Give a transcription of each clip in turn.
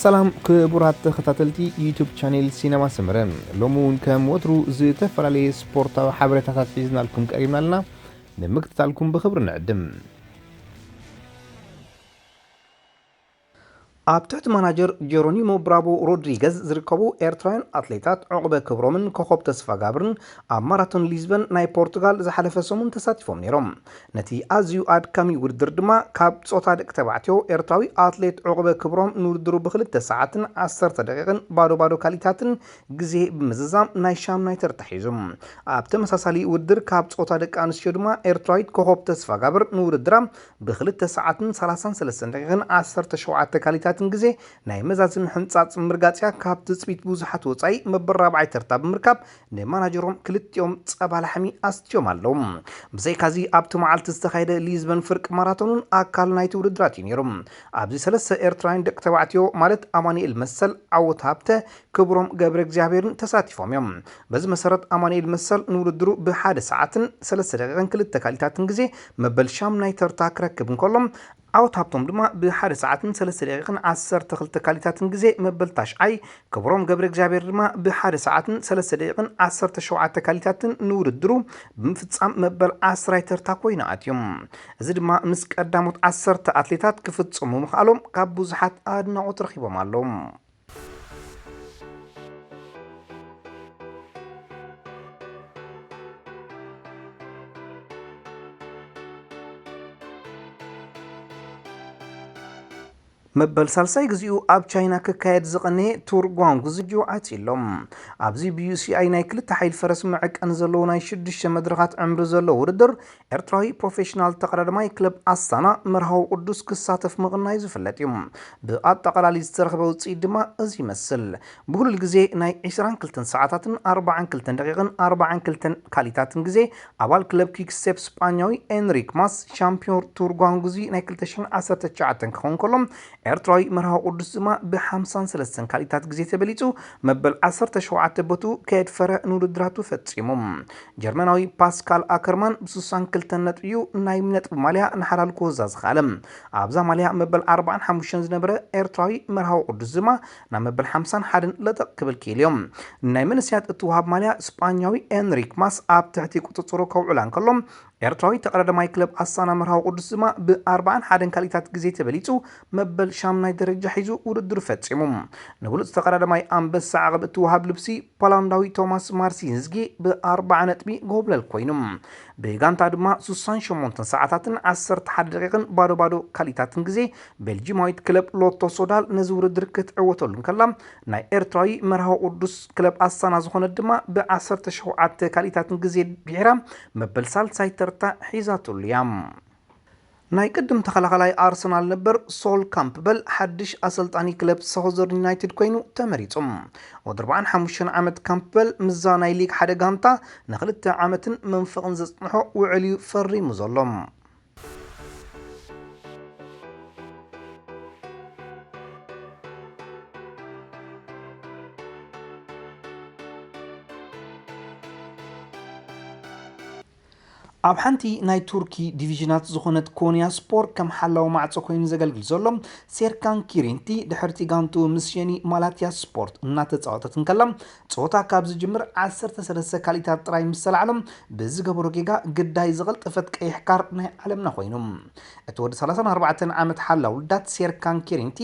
ሰላም ክቡራት ተኸታተልቲ ዩቱብ ቻኔል ሲነማ ሰመረ፣ ሎሚ እውን ከም ወትሩ ዝተፈላለየ ስፖርታዊ ሓበሬታታት ሒዝናልኩም ቀሪብና ኣለና። ንምክትታልኩም ብኽብሪ ንዕድም። ኣብ ትሕቲ ማናጀር ጀሮኒሞ ብራቮ ሮድሪገዝ ዝርከቡ ኤርትራውያን ኣትሌታት ዑቕበ ክብሮምን ኮኾብ ተስፋጋብርን ኣብ ማራቶን ሊዝበን ናይ ፖርቱጋል ዝሓለፈ ሰሙን ተሳቲፎም ነይሮም። ነቲ ኣዝዩ ኣድካሚ ውድድር ድማ ካብ ጾታ ደቂ ተባዕትዮ ኤርትራዊ ኣትሌት ዑቕበ ክብሮም ንውድድሩ ብክልተ ሰዓትን ዓሰርተ ደቂቕን ባዶ ባዶ ካሊታትን ግዜ ብምዝዛም ናይ ሻምናይ ተርታ ሒዙ። ኣብ ተመሳሳሊ ውድድር ካብ ጾታ ደቂ ኣንስትዮ ድማ ኤርትራዊት ኮኾብ ተስፋጋብር ንውድድራ ብክልተ ሰዓትን ሰላሳን ሰለስተን ደቂቕን ዓሰርተ ሸውዓተ ካሊታትን ግዜ ናይ መዛዝም ሕንጻጽ ምርጋጽያ ካብ ትጽቢት ብዙሓት ወጻኢ መበል ራብዓይ ተርታ ብምርካብ ንማናጀሮም ክልቲኦም ጸባ ላሕሚ ኣስትዮም ኣለዉ። ብዘይካዚ ኣብቲ መዓልቲ ዝተኻየደ ሊዝበን ፍርቂ ማራቶን እውን ኣካል ናይቲ ውድድራት እዩ ነይሩ። ኣብዚ ሰለስተ ኤርትራውያን ደቂ ተባዕትዮ ማለት ኣማኑኤል መሰል፣ ዓወት ሃብተ፣ ክብሮም ገብረ እግዚኣብሔርን ተሳቲፎም እዮም። በዚ መሰረት ኣማኑኤል መሰል ንውድድሩ ብሓደ ሰዓትን ሰለስተ ደቂቕን ክልተ ካሊታትን ግዜ መበል ሻምናይ ተርታ ክረክብ እንከሎ፣ ዓወት ሃብቶም ድማ ብሓደ ሰዓትን ሰለስተ ደቂቕን ዓሰርተ ክልተ ካሊታትን ግዜ መበል ታሽዓይ፣ ክብሮም ገብረ እግዚኣብሔር ድማ ብሓደ ሰዓትን ሰለስተ ደቂቕን ዓሰርተ ሸውዓተ ካሊታትን ንውድድሩ ብምፍጻም መበል ዓስራይ ተርታ ኮይኑ ኣትዮም። እዚ ድማ ምስ ቀዳሞት ዓሰርተ ኣትሌታት ክፍጽሙ ምኽኣሎም ካብ ብዙሓት ኣድናቖት ረኺቦም ኣለዉ። መበል ሳልሳይ ግዚኡ ኣብ ቻይና ክካየድ ዝቐነየ ቱር ጓንጉዝጆ ኣትዩ ኣሎ። ኣብዚ ብዩሲኣይ ናይ ክልተ ሓይል ፈረስ መዐቀኒ ዘለዎ ናይ ሽዱሽተ መድረኻት ዕምሪ ዘለዎ ውድድር ኤርትራዊ ፕሮፌሽናል ተቐዳዳማይ ክለብ ኣስታና መርሃዊ ቅዱስ ክሳተፍ ምቕናዩ ዝፍለጥ እዩ። ብኣጠቓላሊ ዝተረኽበ ውፅኢት ድማ እዚ ይመስል። ብህሉል ግዜ ናይ ዒስራን ክልተን ሰዓታትን ኣርባዓን ክልተን ደቂቕን ኣርባዓን ክልተን ካሊታትን ግዜ ኣባል ክለብ ኪክስቴፕ ስጳኛዊ ኤንሪክ ማስ ሻምፒዮን ቱር ጓንጉዚ ናይ ክልተ ሽሕን ዓሰርተ ትሽዓተን ክኸውን ከሎ፣ ኤርትራዊ መርሃዊ ቅዱስ ድማ ብሓምሳን ሰለስተን ካሊታት ግዜ ተበሊጹ መበል ዓሰርተ ሸውዓተ ቦቱ ከየድፈረ ንውድድራቱ ፈጺሙ። ጀርመናዊ ፓስካል ኣከርማን ብስሳን ክልተን ነጥቢ እዩ ናይ ነጥቢ ማልያ ንሓላል ክወዛ ዝኸኣለ። ኣብዛ ማልያ መበል ኣርባዓን ሓሙሽተን ዝነበረ ኤርትራዊ መርሃዊ ቅዱስ ድማ ናብ መበል ሓምሳን ሓደን ለጠቕ ክብል ክኢሉ እዮም። ናይ መንእሰያት እትወሃብ ማልያ ስጳኛዊ ኤንሪክ ማስ ኣብ ትሕቲ ቁጽጽሩ ከውዕላ እንከሎ፣ ኤርትራዊ ተቐዳዳማይ ክለብ ኣስታና መርሃዊ ቅዱስ ድማ ብኣርባዓን ሓደን ካሊታት ግዜ ተበሊጹ መበል ሻምናይ ደረጃ ሒዙ ውድድሩ ፈጺሙ። ንብሉጽ ተቐዳዳማይ ኣንበሳ ዓቐብ እትወሃብ ልብሲ ፖላንዳዊ ቶማስ ማርሲንዝጊ ብኣርባዓ ነጥቢ ጎብለል ኮይኑ። ብጋንታ ድማ ስሳን ሸሞንተን ሰዓታትን ዓሰርተ ሓደ ደቂቕን ባዶ ባዶ ካሊታትን ግዜ ቤልጂማዊት ክለብ ሎቶ ሶዳል ነዚ ውድድር ክትዕወተሉ እንከላ፣ ናይ ኤርትራዊ መርሃዊ ቅዱስ ክለብ ኣስታና ዝኾነት ድማ ብዓሰርተ ሸውዓተ ካሊታትን ግዜ ድሒራ መበል ሳልሳይ ተርታ ሒዛትሉ እያ። ናይ ቅድም ተኸላኸላይ ኣርሰናል ነበር ሶል ካምፕበል ሓድሽ ኣሰልጣኒ ክለብ ሳውዘርን ዩናይትድ ኮይኑ ተመሪጹ። ወዲ ኣርባዓን ሓሙሽተን ዓመት ካምፕበል ምስዛ ናይ ሊግ ሓደ ጋንታ ንክልተ ዓመትን መንፈቕን ዘጽንሖ ውዕል እዩ ፈሪሙ ዘሎ። ኣብ ሓንቲ ናይ ቱርኪ ዲቪዥናት ዝኾነት ኮንያ ስፖር ከም ሓላዊ ማዕጾ ኮይኑ ዘገልግል ዘሎ ሴርካን ኪሪንቲ፣ ድሕርቲ ጋንቱ ምስ ሸኒ ማላትያ ስፖርት እናተጻወተት እንከላ፣ ጸወታ ካብ ዝጅምር ዓሰርተ ሰለስተ ካሊታት ጥራይ ምስ ተላዕሎም ብዝገበሮ ጌጋ ግዳይ ዝቐልጠፈት ቀይሕ ካርድ ናይ ዓለምና ኮይኑ። እቲ ወዲ ሰላሳን ኣርባዕተን ዓመት ሓላው ልዳት ሴርካን ኪሪንቲ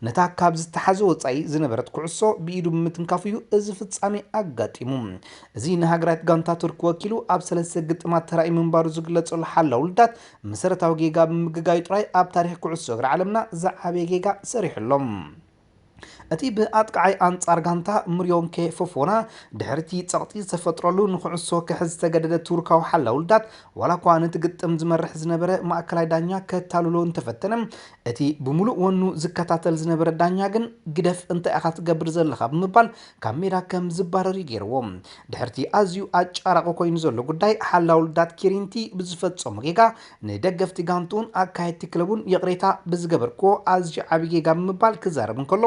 ነታ ካብ ዝተሓዘ ወጻኢ ዝነበረት ኩዕሶ ብኢዱ ብምትንካፉ እዩ እዚ ፍጻሜ ኣጋጢሙ። እዚ ንሃገራዊት ጋንታ ቱርኪ ወኪሉ ኣብ ሰለስተ ግጥማት ተራእዩ ምንባሩ ዝግለጸሉ ሓላው ልዳት መሰረታዊ ጌጋ ብምግጋዩ ጥራይ ኣብ ታሪኽ ኩዕሶ እግሪ ዓለምና ዝዓበየ ጌጋ ሰሪሑ ኣሎ። እቲ ብኣጥቃዓይ ኣንጻር ጋንታ ምርዮንኬ ፎፎና ድሕርቲ ጸቕጢ ዝተፈጥረሉ ንኩዕሶ ክሕዝ ዝተገደደ ቱርካዊ ሓላው ልዳት ዋላ እኳ ነቲ ግጥም ዝመርሕ ዝነበረ ማእከላይ ዳኛ ከታልሎ እንተፈተነ፣ እቲ ብምሉእ ወኑ ዝከታተል ዝነበረ ዳኛ ግን ግደፍ እንታይ ኢኻ ትገብር ዘለኻ ብምባል ካብ ሜዳ ከም ዝባረር እዩ ገይርዎ። ድሕርቲ ኣዝዩ ኣጫራቒ ኮይኑ ዘሎ ጉዳይ ሓላው ልዳት ኪሪንቲ ብዝፈጸሞ ጌጋ ንደገፍቲ ጋንትኡን ኣካየድቲ ክለቡን ይቕሬታ ብዝገበርክዎ ኣዝዩ ዓቢ ጌጋ ብምባል ክዛረብ እንከሎ፣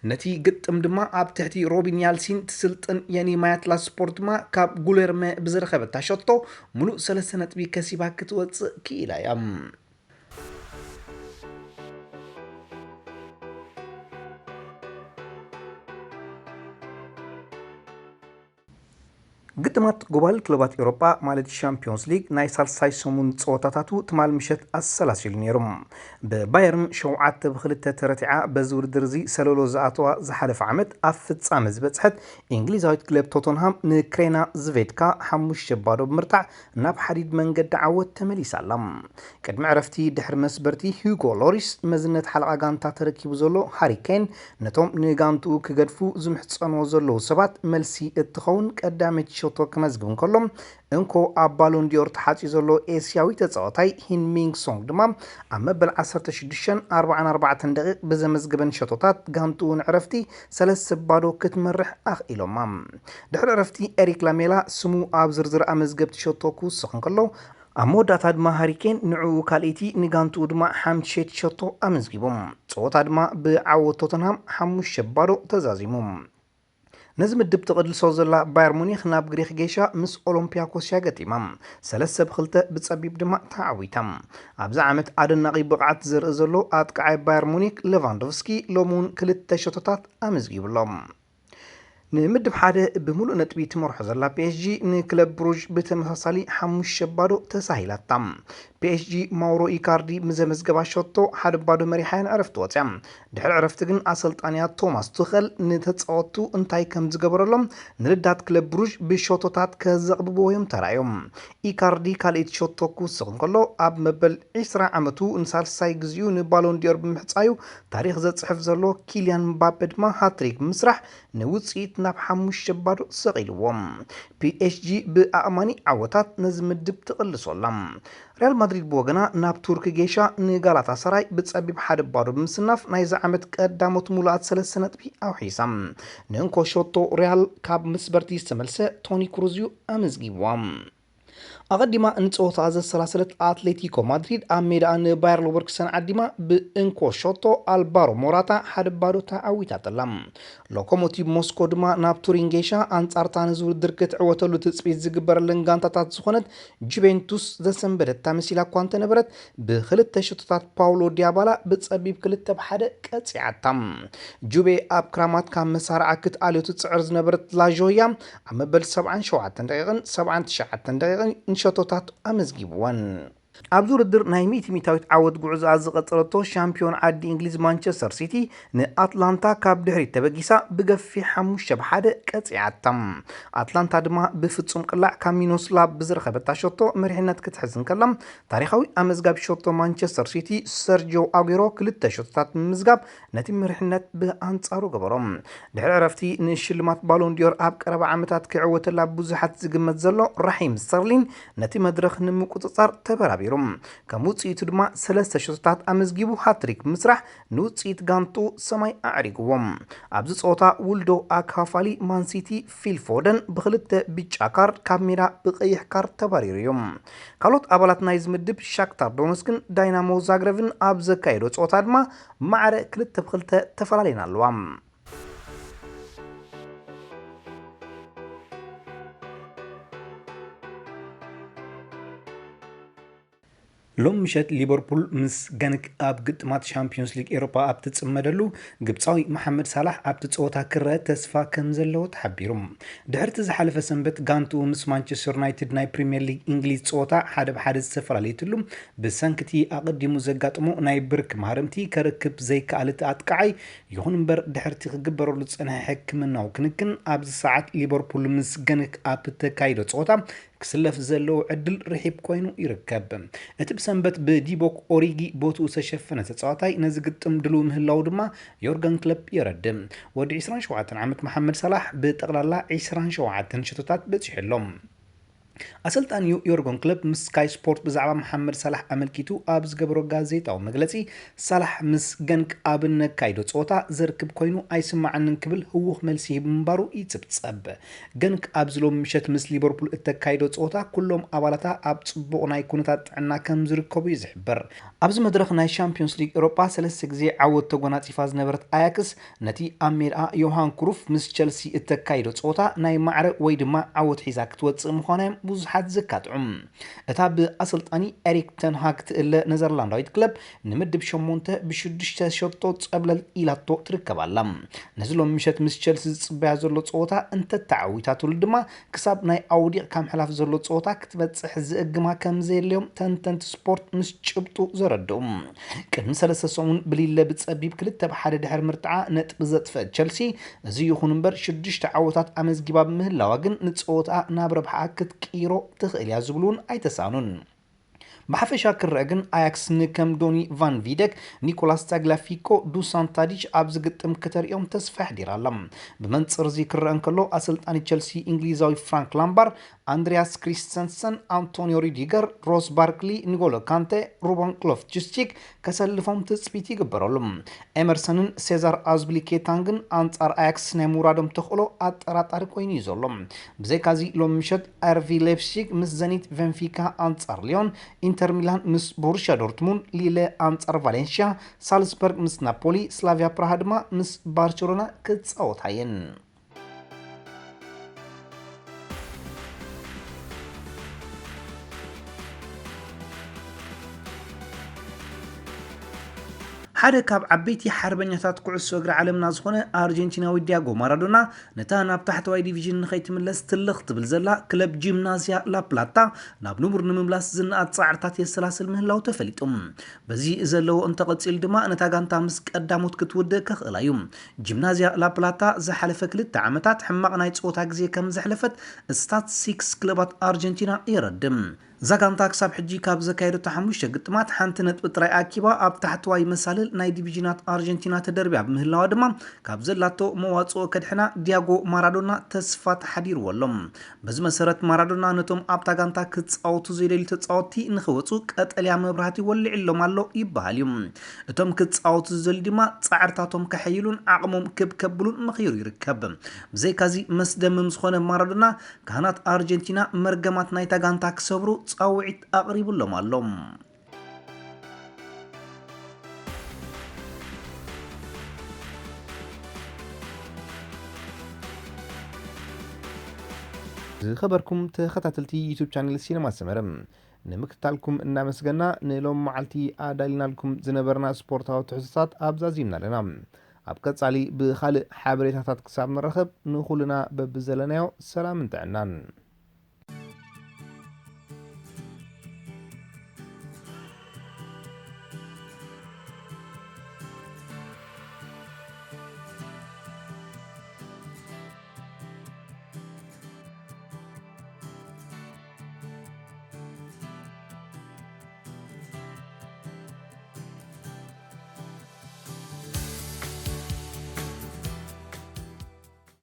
ነቲ ግጥም ድማ ኣብ ትሕቲ ሮቢን ያልሲን ትስልጥን የኒ ማያትላ ስፖርት ድማ ካብ ጉሌርመ ብዝረኸበታ ሸቶ ሙሉእ ሰለስተ ነጥቢ ከሲባ ክትወጽእ ክኢላ እያ። ግጥማት ጎባልል ክለባት ኤውሮጳ፣ ማለት ሻምፒዮንስ ሊግ፣ ናይ ሳልሳይ ሰሙን ጸወታታቱ ትማል ምሸት ኣሰላሲሉ ነይሩ። ብባየርን ሸውዓተ ብክልተ ተረቲዓ በዚ ውድድር እዚ ሰለሎ ዝኣተዋ ዝሓለፈ ዓመት ኣብ ፍጻመ ዝበጽሐት እንግሊዛዊት ክለብ ቶተንሃም ንክሬና ዝቬድካ ሓሙሽተ ባዶ ብምርታዕ ናብ ሓዲድ መንገዲ ዓወት ተመሊሳ ኣላ። ቅድሚ ዕረፍቲ ድሕሪ መስበርቲ ሂጎ ሎሪስ መዝነት ሓለቓ ጋንታ ተረኪቡ ዘሎ ሃሪ ኬን ነቶም ንጋንትኡ ክገድፉ ዝምሕጸንዎ ዘለዉ ሰባት መልሲ እትኸውን ቀዳመይቲ ሸቶ ክመዝግብ እንከሎ፣ እንኮ ኣብ ባሎን ዲዮር ተሓጽዩ ዘሎ ኤስያዊ ተጻዋታይ ሂን ሚንግ ሶንግ ድማ ኣብ መበል ዓሰርተ ሽዱሽተን ኣርባዓን ኣርባዕተን ደቂቕ ብዘመዝገበን ሸቶታት ጋንትኡ ንዕረፍቲ ሰለስተ ባዶ ክትመርሕ ኣኽኢሎማ። ድሕሪ ዕረፍቲ ኤሪክ ላሜላ ስሙ ኣብ ዝርዝር ኣመዝገብቲ ሸቶ ክውስኽ እንከሎ፣ ኣብ መወዳእታ ድማ ሃሪኬን ንዕኡ ካልኣይቲ ንጋንትኡ ድማ ሓምሸይቲ ሸቶ ኣመዝጊቡ። ጸወታ ድማ ብዓወት ቶተንሃም ሓሙሽተ ባዶ ተዛዚሙ። ነዚ ምድብ ትቕልሶ ዘላ ባየር ሙኒክ ናብ ግሪክ ጌሻ ምስ ኦሎምፒያኮስ እያ ገጢማ። ሰለስተ ብክልተ ብጸቢብ ድማ ተዓዊታ። ኣብዚ ዓመት ኣደናቒ ብቕዓት ዘርኢ ዘሎ ኣጥቃዓይ ባየር ሙኒክ ሌቫንዶቭስኪ ሎሚ እውን ክልተ ሸቶታት ኣመዝጊቡ ኣሎ። ንምድብ ሓደ ብምሉእ ነጥቢ ትመርሖ ዘላ ፒ ኤስ ጂ ንክለብ ብሩዥ ብተመሳሳሊ ሓሙሽተ ባዶ ተሳሂላታ። ፒ ኤስ ጂ ማውሮ ኢካርዲ ምዘመዝገባ ሸቶ ሓደ ባዶ መሪሓ እያ ንዕረፍቲ ወፅያ። ድሕሪ ዕረፍቲ ግን ኣሰልጣንያ ቶማስ ቱኸል ንተፃወቱ እንታይ ከም ዝገበረሎም ንልዳት ክለብ ብሩዥ ብሸቶታት ከዘቕብብዎ እዮም ተራእዮም። ኢካርዲ ካልኣይቲ ሸቶ ክውስኽ እንከሎ ኣብ መበል ዕስራ ዓመቱ ንሳልሳይ ግዚኡ ንባሎን ዲዮር ብምሕፃዩ ታሪኽ ዘፅሕፍ ዘሎ ኪልያን ምባፔ ድማ ሃትሪክ ብምስራሕ ንውፅኢት ናብ ሓሙሽተ ባዶ ሰቒልዎም። ፒ ኤስ ጂ ብኣእማኒ ዓወታት ነዚ ምድብ ትቕልሶ ኣላ። ሪያል ማድሪድ ብወገና ናብ ቱርክ ጌሻ ንጋላታ ሰራይ ብጸቢብ ሓደ ባዶ ብምስናፍ ናይዚ ዓመት ቀዳሞት ሙሉኣት ሰለስተ ነጥቢ ኣውሒሳ። ንእንኮ ሸቶ ሪያል ካብ ምስበርቲ ዝተመልሰ ቶኒ ክሩዝ እዩ ኣመዝጊብዋ። ኣቐዲማ ንጸወታ ዘሰላሰለት ኣትሌቲኮ ማድሪድ ኣብ ሜዳኣ ንባየር ሎቨርክሰን ዓዲማ ብእንኮ ሸቶ ኣልቫሮ ሞራታ ሓደ ባዶ ተዓዊታትላ። ሎኮሞቲቭ ሞስኮ ድማ ናብ ቱሪን ጌሻ ኣንጻርታ ነዚ ውድድር ክትዕወተሉ ትጽቢት ዝግበረለን ጋንታታት ዝኾነት ጁቬንቱስ ዘሰንበደታ መሲላ እኳ እንተነበረት፣ ብክልተ ሸቶታት ፓውሎ ዲያባላ ብጸቢብ ክልተ ብ ሓደ ቀጺዓታ። ጁቬ ኣብ ክራማት ካብ መሳርዓ ክትኣልዮ ትጽዕር ዝነበረት ላዦያ ኣብ መበል ሰብዓን ሸውዓተን ደቂቕን ሰብዓን ትሽዓተን ደቂቕን ንሸቶታት ኣመዝጊብወን። ኣብዚ ውድድር ናይ ሚእቲ ሚእታዊት ዓወት ጉዕዞኣ ዝቐጸለቶ ሻምፒዮን ዓዲ እንግሊዝ ማንቸስተር ሲቲ ንኣትላንታ ካብ ድሕሪት ተበጊሳ ብገፊሕ ሓሙሽተ ብ ሓደ ቀጺዓታ። ኣትላንታ ድማ ብፍጹም ቅላዕ ካብ ሚኖስላቭ ብዝረኸበታ ሸቶ መሪሕነት ክትሕዝ እንከላ፣ ታሪኻዊ ኣመዝጋቢ ሸቶ ማንቸስተር ሲቲ ሰርጆ ኣጉሮ ክልተ ሸቶታት ብምምዝጋብ ነቲ መሪሕነት ብኣንጻሩ ገበሮ። ድሕሪ ዕረፍቲ ንሽልማት ባሎን ዲዮር ኣብ ቀረባ ዓመታት ክዕወተላ ብዙሓት ዝግመት ዘሎ ራሒም ስተርሊን ነቲ መድረኽ ንምቁጽጻር ተበራቢሩ። ከም ውጽኢቱ ድማ ሰለስተ ሸቶታት ኣመዝጊቡ ሃትሪክ ብምስራሕ ንውጽኢት ጋንቱ ሰማይ ኣዕሪግዎ። ኣብዚ ጸወታ ውልዶ ኣካፋሊ ማንሲቲ ፊል ፎደን ብክልተ ብጫ ካርድ ካብ ሜዳ ብቐይሕ ካርድ ተባሪሩ እዩ። ካልኦት ኣባላት ናይዚ ምድብ ሻክታር ዶነስክን ዳይናሞ ዛግረብን ኣብ ዘካየዶ ጸወታ ድማ ማዕረ ክልተ ብ ክልተ ተፈላለየን ኣለዋ። ሎም ምሸት ሊቨርፑል ምስ ገንክ ኣብ ግጥማት ሻምፒዮንስ ሊግ ኤሮፓ ኣብ ትጽመደሉ፣ ግብጻዊ መሓመድ ሳላሕ ኣብቲ ጸወታ ክረአ ተስፋ ከም ዘለዎ ተሓቢሩ። ድሕርቲ ዝሓለፈ ሰንበት ጋንትኡ ምስ ማንቸስተር ዩናይትድ ናይ ፕሪምየር ሊግ እንግሊዝ ጸወታ ሓደ ብ ሓደ ዝተፈላለየትሉ፣ ብሰንክቲ ኣቐዲሙ ዘጋጠሞ ናይ ብርክ ማህረምቲ ከርክብ ዘይከኣለ እቲ ኣጥቃዓይ፣ ይኹን እምበር ድሕርቲ ክግበረሉ ዝጸንሐ ሕክምናዊ ክንክን ኣብዚ ሰዓት ሊቨርፑል ምስ ገንክ ኣብ እተካይዶ ጸወታ ክስለፍ ዘለዎ ዕድል ርሒብ ኮይኑ ይርከብ። እቲ ብሰንበት ብዲቮክ ኦሪጊ ቦትኡ ዝተሸፈነ ተጻዋታይ ነዚ ግጥም ድሉው ምህላዉ ድማ ዮርገን ክለፕ የረድእ። ወዲ ዕስራን ሸውዓተን ዓመት መሓመድ ሳላሕ ብጠቕላላ ዕስራን ሸውዓተን ሸቶታት በጺሑ ኣሎ። ኣሰልጣኒኡ ዮርገን ክለፕ ምስ ስካይ ስፖርት ብዛዕባ መሓመድ ሳላሕ ኣመልኪቱ ኣብ ዝገበሮ ጋዜጣዊ መግለጺ፣ ሳላሕ ምስ ገንክ ኣብ እነካይዶ ጸወታ ዘርክብ ኮይኑ ኣይስማዓንን ክብል ህዉኽ መልሲ ሂቡ ምንባሩ ይጽብጸብ። ገንክ ኣብዚ ሎም ምሸት ምስ ሊቨርፑል እተካይዶ ጸወታ ኩሎም ኣባላታ ኣብ ጽቡቕ ናይ ኩነታት ጥዕና ከም ዝርከቡ እዩ ዝሕበር። ኣብዚ መድረኽ ናይ ሻምፒዮንስ ሊግ ኤውሮጳ ሰለስተ ግዜ ዓወት ተጎናጺፋ ዝነበረት ኣያክስ ነቲ ኣብ ሜድኣ ዮሃን ክሩፍ ምስ ቸልሲ እተካይዶ ጸወታ ናይ ማዕረ ወይ ድማ ዓወት ሒዛ ክትወጽእ ምዃና እዮም ብዙሓት ዘካትዑ። እታ ብኣሰልጣኒ ኤሪክ ተንሃግ ትእለ ነዘርላንዳዊት ክለብ ንምድብ ሸሞንተ ብሽዱሽተ ሸቶ ጸብለል ኢላቶ ትርከብ ኣላ። ነዚ ሎም ምሸት ምስ ቸልሲ ዝጽበያ ዘሎ ጸወታ እንተተዓዊታትሉ ድማ ክሳብ ናይ ኣውዲቕ ካብ ምሕላፍ ዘሎ ጸወታ ክትበጽሕ ዝእግማ ከም ዘየለዮም ተንተንቲ ስፖርት ምስ ጭብጡ ዘረድኡ። ቅድሚ ሰለስተ ሰሙን ብሊለ ብጸቢብ ክልተ ብሓደ ድሕሪ ምርትዓ ነጥቢ ዘጥፈት ቸልሲ፣ እዚ ይኹን እምበር ሽዱሽተ ዓወታት ኣመዝጊባ ብምህላዋ ግን ንጸወታ ናብ ረብሓ ክትቅይሮ ትኽእል እያ ዝብሉ እውን ኣይተሳኑን። ብሓፈሻ ክረአ ግን ኣያክስ ንከም ዶኒ ቫን ቪደክ፣ ኒኮላስ ታግላፊኮ፣ ዱሳን ታዲች ኣብ ዝግጥም ከተርእዮም ተስፋ ኣሕዲራ ኣላ። ብመንጽር እዚ ክረአ እንከሎ ኣሰልጣኒ ቸልሲ እንግሊዛዊ ፍራንክ ላምባር፣ ኣንድሪያስ ክሪስተንሰን፣ ኣንቶኒዮ ሪዲገር፣ ሮስ ባርክሊ፣ ኒጎሎ ካንተ፣ ሩበን ሎፍቱስ ቺክ ከሰልፎም ትጽቢት ይግበረሉ። ኤመርሰንን ሴዛር ኣዝፒሊኬታን ግን ኣንጻር ኣያክስ ናይ ምውራዶም ተኽእሎ ኣጠራጣሪ ኮይኑ እዩ ዘሎ። ብዘይካዚ ሎም ምሸት ኣርቢ ሌፕሲግ ምስ ዘኒት፣ ቨንፊካ ኣንጻር ሊዮን፣ ኢንተር ሚላን ምስ ቦሩሽያ ዶርትሙንድ፣ ሊለ ኣንጻር ቫሌንሽያ፣ ሳልስበርግ ምስ ናፖሊ፣ ስላቪያ ፕራሃ ድማ ምስ ባርቸሎና ክጻወታ እየን። ሓደ ካብ ዓበይቲ ሓርበኛታት ኩዕሶ እግሪ ዓለምና ዝኾነ ኣርጀንቲናዊ ዲያጎ ማራዶና፣ ነታ ናብ ታሕተዋይ ዲቪዥን ንኸይትምለስ ትልኽ ትብል ዘላ ክለብ ጂምናዝያ ላፕላታ ናብ ንቡር ንምምላስ ዝነኣድ ጻዕርታት የሰላስል ምህላው ተፈሊጡ። በዚ ዘለዎ እንተቐጺሉ ድማ ነታ ጋንታ ምስ ቀዳሞት ክትውድእ ከኽእላ እዩ። ጂምናዝያ ላፕላታ ዝሓለፈ ክልተ ዓመታት ሕማቕ ናይ ጸወታ ግዜ ከም ዘሕለፈት ስታት ሲክስ ክለባት ኣርጀንቲና የረድም። እዛ ጋንታ ክሳብ ሕጂ ካብ ዘካየደቶ ሓሙሽተ ግጥማት ሓንቲ ነጥቢ ጥራይ ኣኪባ ኣብ ታሕተዋይ መሳልል ናይ ዲቪዥናት ኣርጀንቲና ተደርብያ ብምህላዋ ድማ ካብ ዘላቶ መዋጽኦ ከድሕና ዲያጎ ማራዶና ተስፋ ተሓዲርዎ ኣሎ። በዚ መሰረት ማራዶና ነቶም ኣብታ ጋንታ ክጻወቱ ዘይደልዩ ተጻወትቲ ንኽወጹ ቀጠልያ መብራህቲ ወሊዕሎም ኣሎ ይበሃል እዩ። እቶም ክጻወቱ ዝደልዩ ድማ ጻዕርታቶም ከሐይሉን ዓቕሞም ክብ ከብሉን መኺሩ ይርከብ። ብዘይካዚ መስደምም ዝኾነ ማራዶና ካህናት ኣርጀንቲና መርገማት ናይታ ጋንታ ክሰብሩ ጻውዒት ኣቕሪቡሎም ኣሎ። ዝኸበርኩም ተኸታተልቲ ዩቱብ ቻነል ሲነማ ሰመረ፣ ንምክትታልኩም እናመስገና ንሎም መዓልቲ ኣዳሊናልኩም ዝነበርና ስፖርታዊ ትሕዝቶታት ኣብዛዚምና ኣለና። ኣብ ቀጻሊ ብኻልእ ሓበሬታታት ክሳብ ንራኸብ ንኹልና በብዘለናዮ ሰላምን ጥዕናን።